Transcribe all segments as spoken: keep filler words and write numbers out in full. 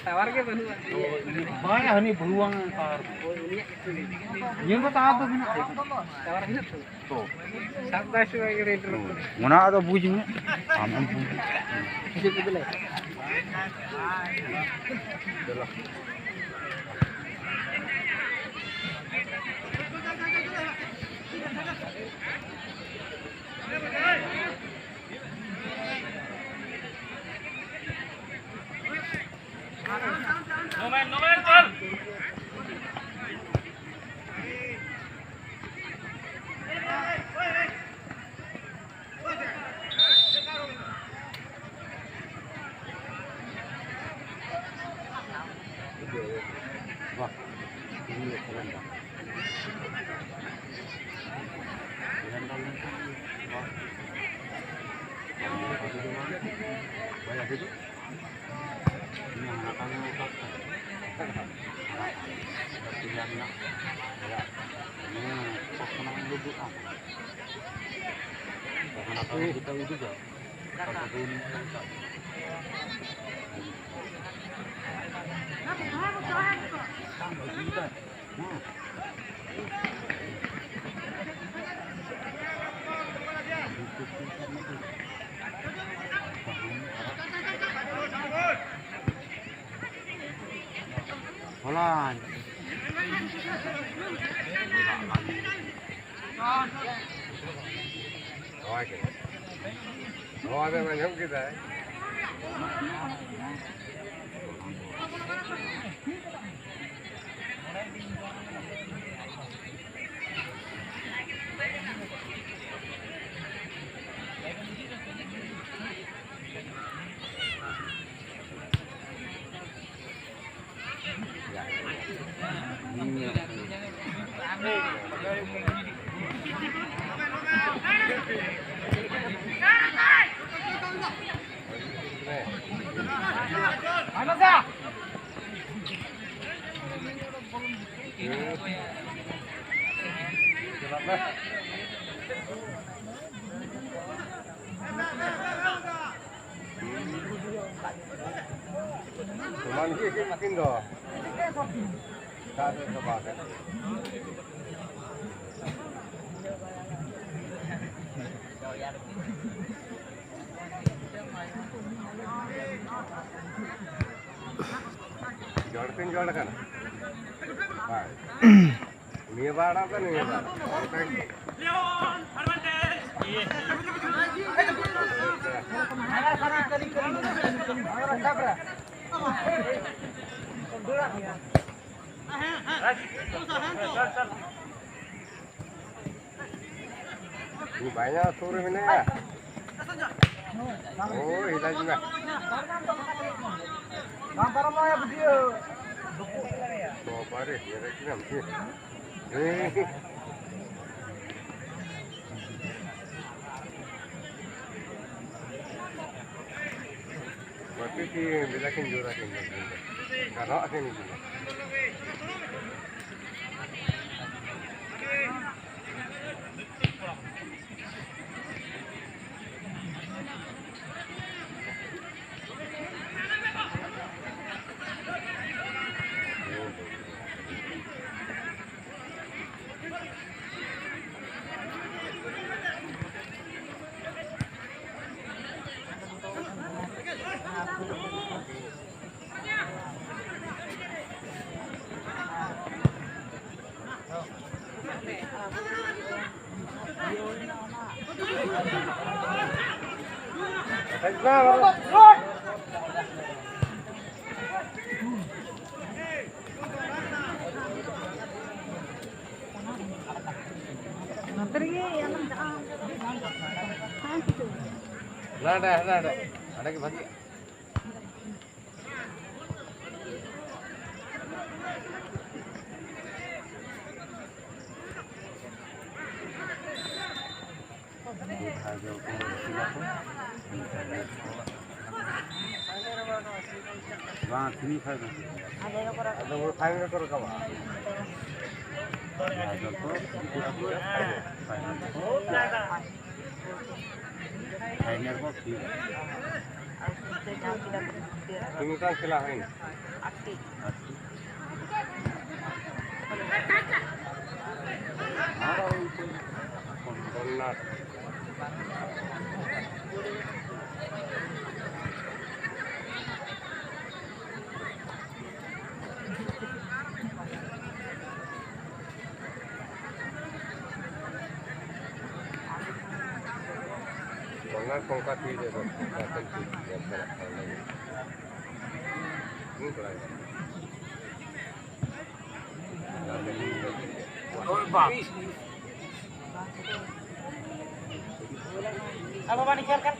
Tower ᱜᱮ ᱵᱟᱹᱱᱩᱜᱼᱟ᱾ ᱵᱟᱭ, ᱦᱟᱹᱱᱤ ᱵᱷᱩᱣᱟᱝ ᱴᱟᱣᱟᱨ᱾ ᱧᱮᱞ ᱫᱚ ᱴᱟᱣᱟᱨ ᱫᱚ ᱢᱮᱱᱟᱜᱼᱟ᱾ ᱴᱟᱣᱟᱨ ᱢᱮᱱᱟᱜ ᱛᱚ᱾ ᱛᱚ᱾ ᱥᱟᱵ ᱫᱟᱭ ᱥᱮ ᱵᱟᱝ ᱨᱮᱰᱤᱭᱳ? ᱚᱱᱟ ᱟᱫᱚ ᱵᱩᱡᱽ ᱢᱮ᱾ ᱟᱢ ᱦᱚᱸ ᱵᱩᱡᱽ ᱢᱮ᱾ ᱦᱤᱡᱩᱜ ᱢᱮ ᱫᱮᱞᱟ᱾ ᱦᱚᱞᱟᱧ᱾ ᱨᱚᱦᱚᱭ ᱠᱮᱫᱟ᱾ ᱨᱚᱦᱚᱭ ᱫᱚ ᱟᱸᱡᱚᱢ ᱠᱮᱫᱟᱭ᱾ ᱥᱚᱢᱟᱱ ᱜᱮ ᱩᱱᱠᱤᱱ ᱫᱚ᱾ ᱫᱟᱜ ᱨᱮ ᱫᱚ ᱵᱟᱝ ᱨᱮ᱾ ᱡᱚᱲ ᱠᱤᱱ ᱡᱚᱲ ᱠᱟᱱᱟ᱾ ᱦᱳᱭ᱾ ᱱᱤᱭᱟᱹ ᱵᱟᱨ ᱟᱯᱮ ᱱᱤᱭᱟᱹ ᱵᱟᱨ᱾ ᱩᱱᱤ ᱵᱟᱭ ᱧᱟᱢᱟ, ᱥᱩᱨ ᱨᱮ ᱢᱮᱱᱟᱭᱟ᱾ ᱳᱭ, ᱦᱤᱞᱟ ᱡᱤᱞᱟ᱾ ᱵᱟᱝ ᱯᱟᱨᱚᱢᱚᱜᱼᱟ, ᱵᱩᱡᱷᱟᱹᱣ᱾ ᱵᱟᱵᱟ ᱨᱮ, ᱧᱮᱞᱮᱫ ᱠᱤᱱᱟᱢ ᱪᱮ? ᱦᱮᱸ᱾ ᱵᱟᱹᱠᱤ ᱠᱤ ᱵᱮᱞᱟ ᱠᱤᱱ ᱡᱳᱨᱟ ᱠᱤᱱ ᱫᱚ᱾ ᱜᱟᱱᱚᱜ ᱟᱹᱠᱤᱱ ᱠᱤᱱ ᱫᱚ᱾ ᱱᱚᱛᱮ ᱨᱮᱜᱮ ᱟᱞᱚᱢ ᱪᱟᱞᱟᱜᱼᱟ᱾ ᱦᱮᱸ, ᱴᱷᱤᱠ ᱜᱮᱭᱟ᱾ ᱱᱟᱰᱮ, ᱱᱟᱰᱮ, ᱱᱟᱰᱮ ᱜᱮ ᱵᱷᱟᱜᱤᱜᱼᱟ᱾ ᱵᱟᱝ, ᱥᱮᱢᱤ ᱯᱷᱟᱭᱱᱟᱞ᱾ ᱟᱫᱚ ᱯᱷᱟᱭᱱᱟᱞ ᱠᱚ ᱨᱟᱠᱟᱵᱟ᱾ ᱡᱚᱛᱚ ᱯᱷᱟᱭᱱᱟᱞ ᱠᱚ᱾ ᱯᱷᱟᱭᱱᱮᱞ ᱠᱚ ᱠᱷᱮᱞ᱾ ᱟᱨ ᱠᱷᱮᱞ ᱛᱮ ᱧᱟᱢ ᱠᱮᱫᱟ ᱠᱚ ᱡᱤᱛᱠᱟᱹᱨ᱾ ᱛᱤᱱ ᱜᱚᱴᱟᱝ ᱠᱷᱮᱞᱟ ᱦᱩᱭᱱᱟ? ᱟᱴᱴᱤ᱾ ᱵᱚᱱᱱᱟ᱾ ᱚᱱᱟ ᱠᱚ ᱚᱱᱠᱟ ᱛᱤ ᱨᱮ ᱵᱟᱹᱱᱩᱜ, ᱚᱱᱟ ᱠᱷᱟᱹᱛᱤᱨ ᱧᱮᱞ ᱪᱟᱞᱟᱜ ᱠᱟᱱᱟ᱾ ᱦᱩᱸ, ᱠᱚᱲᱟ ᱜᱤᱫᱽᱨᱟᱹ᱾ ᱳᱭ ᱵᱟᱯ᱾ ᱟᱵᱚ ᱵᱟᱹᱱᱤᱡ ᱥᱚᱨᱠᱟᱨ᱾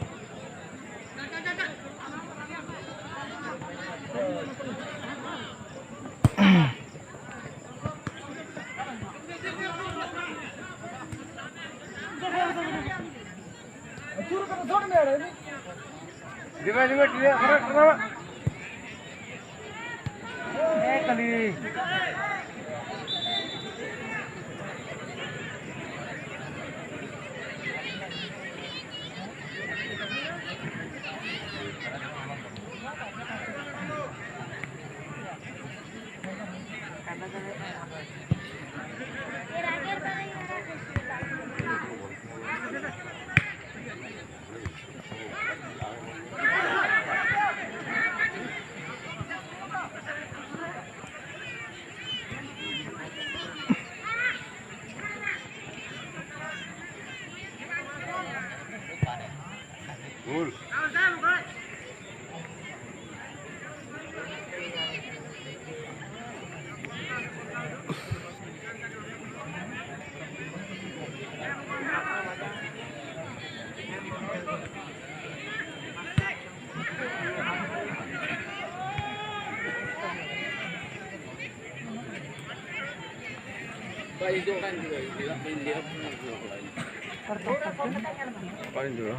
ᱜᱳᱞ᱾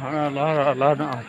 ᱦᱟᱱᱟ ᱞᱟᱦᱟ, ᱞᱟᱦᱟ ᱧᱚᱜ᱾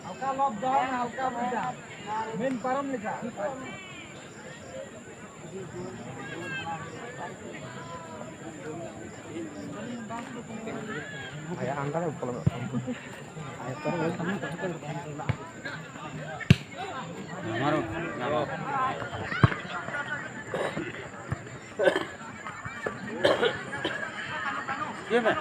ᱦᱟᱞᱠᱟ ᱞᱚᱵ ᱫᱚᱦᱚᱭ ᱢᱮ, ᱦᱟᱞᱠᱟ ᱵᱩᱡᱟ᱾ ᱢᱮᱱ ᱯᱟᱨᱚᱢ ᱞᱮᱠᱟ᱾ ᱟᱭᱟᱜ ᱟᱱᱰᱟᱨ ᱨᱮ ᱵᱚᱞᱚ ᱠᱟᱜ ᱠᱟᱱᱟ᱾ ᱧᱟᱢᱟᱨᱚ, ᱧᱟᱢᱟᱨᱚ᱾ ᱪᱮᱫ ᱢᱮ?